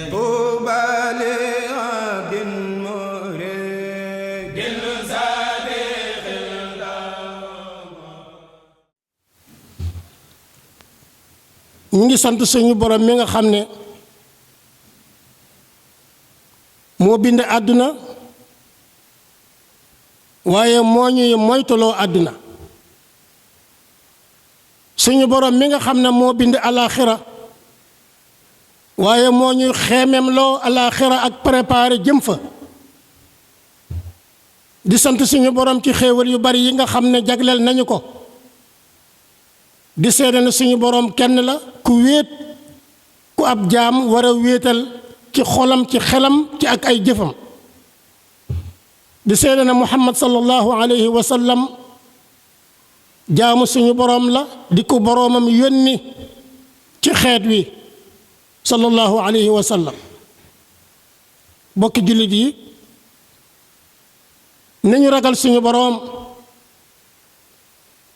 طوبى لعبد مريد صادق ñu ngi sant suñu borom mi nga xam ne moo bind àdduna waaye moo ñuy moytuloo àdduna suñu borom mi nga xam ne moo bind alaaxira waaye moo ñuy xeememloo alaaxira ak préparé jëm fa di sant suñu borom ci xéewal yu bari yi nga xam ne jagleel nañu ko di seede ne suñu borom kenn la ku wéet ku ab jaam war a wéetal ci xolam ci xelam ci ak ay jëfam di seede ne muhammad sallallahu alayhi wa sallam jaamu suñu borom la di ko boromam yónni ci xeet wi sallallahu alayhi wa sallam bokki jullit yi nañu ragal suñu borom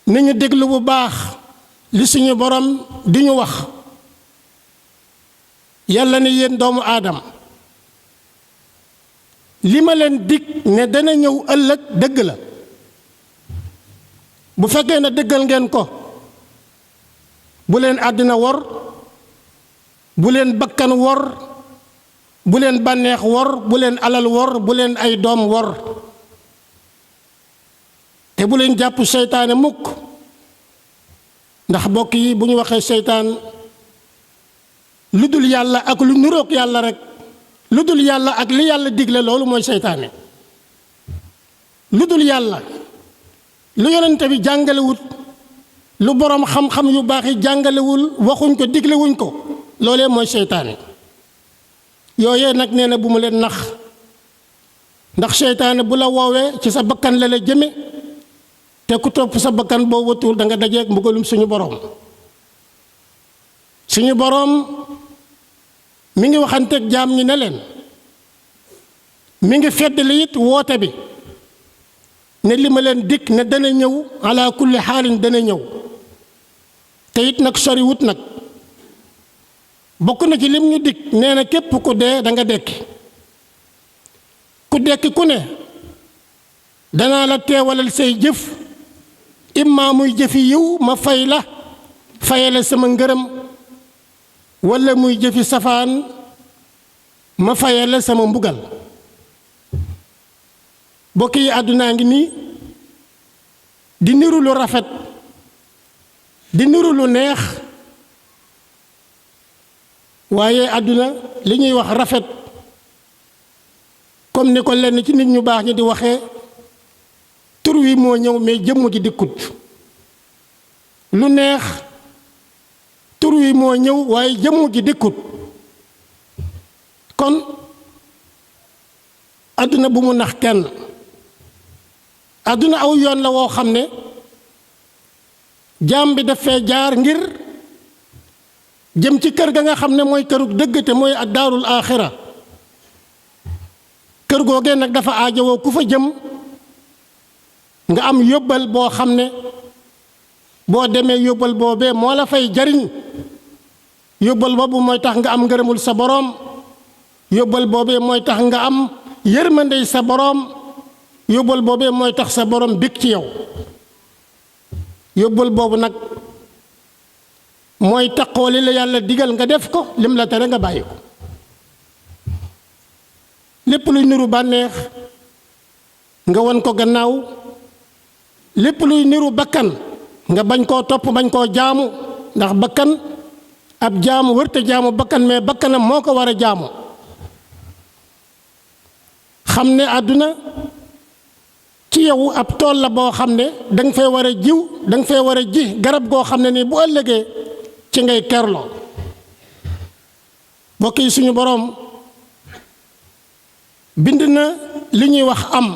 nañu déglu bu baax li suñu borom di ñu wax yàlla ne yéen doomu aadam li ma leen dig ne dana ñëw ëllëg dëgg la bu fekkee ne dëggal ngeen ko bu leen àddina wor bu leen bakkan wor bu leen bànneex wor bu leen alal wor bu leen ay doom wor te bu leen jàpp seytaane mukk ndax bokk yi bu ñu waxee seytaan lu dul yàlla ak lu nuroog yàlla rek lu dul yàlla ak li yàlla digle loolu mooy seytaane lu dul yàlla lu yonente bi jàngalewut lu boroom xam-xam yu baax yi jàngalewul waxuñ ko diglewuñ ko loolee mooy seytaane yooyee nag nee na bu mu leen nax ndax seytaane bu la woowee ci sa bakkan la la jëme te ku topp sa bakkan boo wëtuwul da nga dajeeg mbugalum suñu boroom mi ngi waxanteeg jaam ñi ne leen mi ngi feddali it woote bi ne li ma leen dikk ne dana ñëw ala kulli xaalin dana ñëw te it nag soriwut nag bokk na ci lim ñu dikk nee na képp ku dee da nga dekki ku dekki ku ne danaa la teewalal say jëf imma muy jëfi yiw ma fay la fayale sama ngërëm walla muy jëfi safaan ma fayale sama mbugal bokk yi àddunaa ngi nii di niru lu rafet di niru lu neex waaye àdduna li ñuy wax rafet comme ni ko lenn ci nit ñu baax ñi di waxee tur wi moo ñëw mais jëmm ji dikkut lu neex tur wi moo ñëw waaye jëmm ji dikkut kon àdduna bu mu nax kenn àdduna aw yoon la woo xam ne jaam bi daf fee jaar ngir jëm ci kër ga nga xam ne mooy kërug dëgg te mooy ad-daarul aaxira kër googee nag dafa aajowoo ku fa jëm nga am yóbbal boo xam ne boo demee yóbbal boobee moo la fay jariñ yóbbal boobu mooy tax nga am ngërëmul sa boroom yóbbal boobee mooy tax nga am yërmandey sa boroom yóbbal boobee mooy tax sa boroom bég ci yow yóbbal boobu nag mooy taqoo li la yàlla digal nga def ko lim la tere nga bàyyi ko lépp luy niru bànneex nga won ko gannaaw lépp luy niru bakkan nga bañ koo topp bañ koo jaamu ndax bakkan ab jaamu wërte jaamu bakkan mais bakkanam moo ko war a jaamu xam ne àdduna ci yow ab tool la boo xam ne danga fay war a jiw danga fay war a ji garab goo xam ne nii bu ëllëgee ci ngay kerloo mbokk yi suñu boroom bind na li ñuy wax am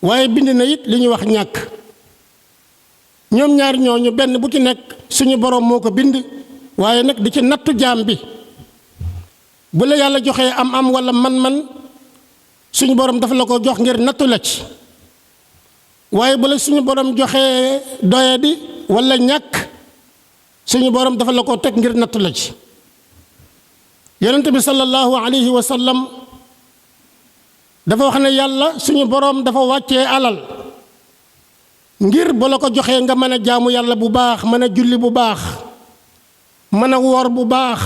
waaye bind na it li ñuy wax ñàkk ñoom ñaar ñooñu benn bu ci nekk suñu boroom moo ko bind waaye nag di ci nattu jaam bi bu la yàlla joxee am walla man-man suñu boroom dafa la ko jox ngir nattu la ci waaye bu la suñu boroom joxee doyadi walla ñàkk suñu boroom dafa la ko teg ngir nattu la ci yonent bi sallallahu alayhi wa sallam dafa wax ne yàlla suñu boroom dafa wàccee alal ngir bu la ko joxee nga mën a jaamu yàlla bu baax mën a julli bu baax mën a woor bu baax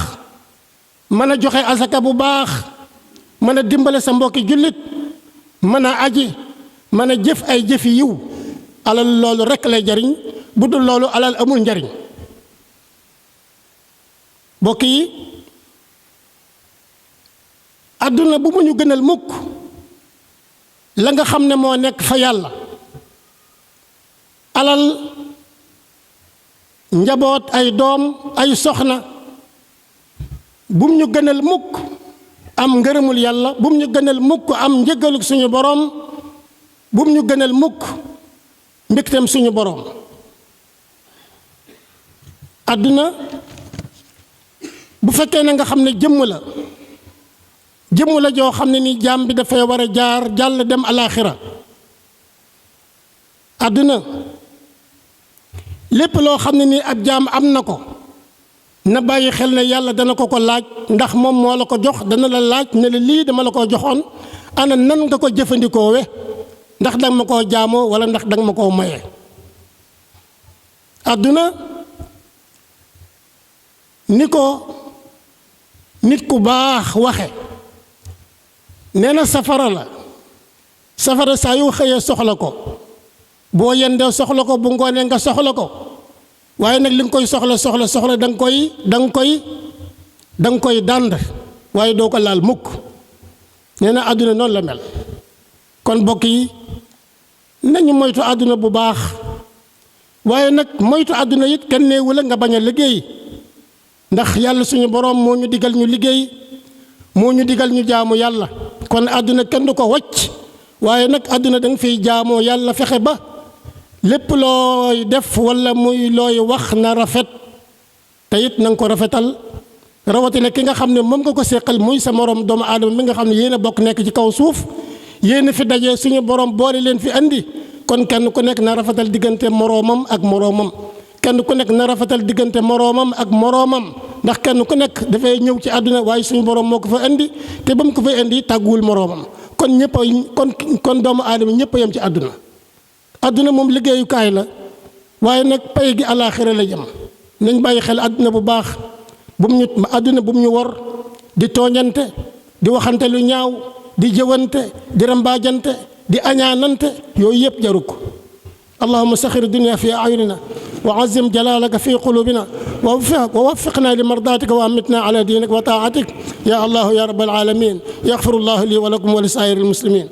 mën a joxe asaka bu baax mën a dimbale sa mbokki jullit mën a aji mën a jëf ay jëfi yiw alal loolu rekk lay jariñ bu dul loolu alal amul njariñ mbokk yi àdduna bu mu ñu gënal mukk la nga xam ne moo nekk fa yàlla alal njaboot ay doom ay soxna bu mu ñu gënal mukk am ngërëmul yàlla bu mu ñu gënal mukk am njëggaluk suñu boroom bu mu ñu gënal mukk mbégteem suñu boroom àdduna bu fekkee ne nga xam ne jëmm la joo xam ne ni jaam bi dafay war a jaar jàll dem alaaxira àdduna lépp loo xam ne ni ab jaam am na ko na bàyyi xel ne yàlla dana ko ko laaj ndax moom moo la ko jox dana la laaj ne la lii dama la ko joxoon ana nan nga ko jëfandikoo we ndax danga ma koo jaamoo wala ndax danga ma koo maye àdduna ni ko nit ku baax waxe nee na safara la safara saa yu xëyee soxla ko boo yendee soxla ko bu ngoonee nga soxla ko waaye nag li nga koy soxla da nga koy dànd waaye doo ko laal mukk nee na àdduna noonu la mel kon mbokk yi nañu moytu àdduna bu baax waaye nag moytu àdduna it kenn neewu la nga bañ a liggéey ndax yàlla suñu boroom moo ñu digal ñu liggéey moo ñu digal ñu jaamu yàlla kon àdduna kenn du ko wacc waaye nag àdduna da nga fiy jaamoo yàlla fexe ba lépp looy def walla muy looy wax na rafet te it na nga ko rafetal rawatina ki nga xam ne moom nga ko séqal muy sa moroom doomu aadama mi nga xam ne yéen a bokk nekk ci kaw suuf yéen a fi daje suñu boroom boole leen fi andi kon kenn ku nekk na rafetal diggante moroomam ak moroomam kenn ku nekk na rafetal diggante moroomam ak moroomam ndax kenn ku nekk dafay ñëw ci àdduna waaye suñu boroom moo ko fa indi te ba mu ko fay indi tàgguwul moroomam kon ñëpp kon doomu aadama ñëpp a yem ci àdduna àdduna moom liggéeyukaay la waaye nag pay gi alaaxira la jëm nañ bàyyi xel àdduna bu baax àdduna bu mu ñu wor di tooñante di waxante lu ñaaw di jëwante di rambaajante di añaanante yooyu yëpp jaru ko allahumma saxir dunya fi ayunina wa azim jalalaka fi qulubina wa waffiqna li mardaatika wa amitna ala diinik wa taatik ya allah ya rabbal alamin yaxfiru llahu li wa lakum wa li saa'iril muslimin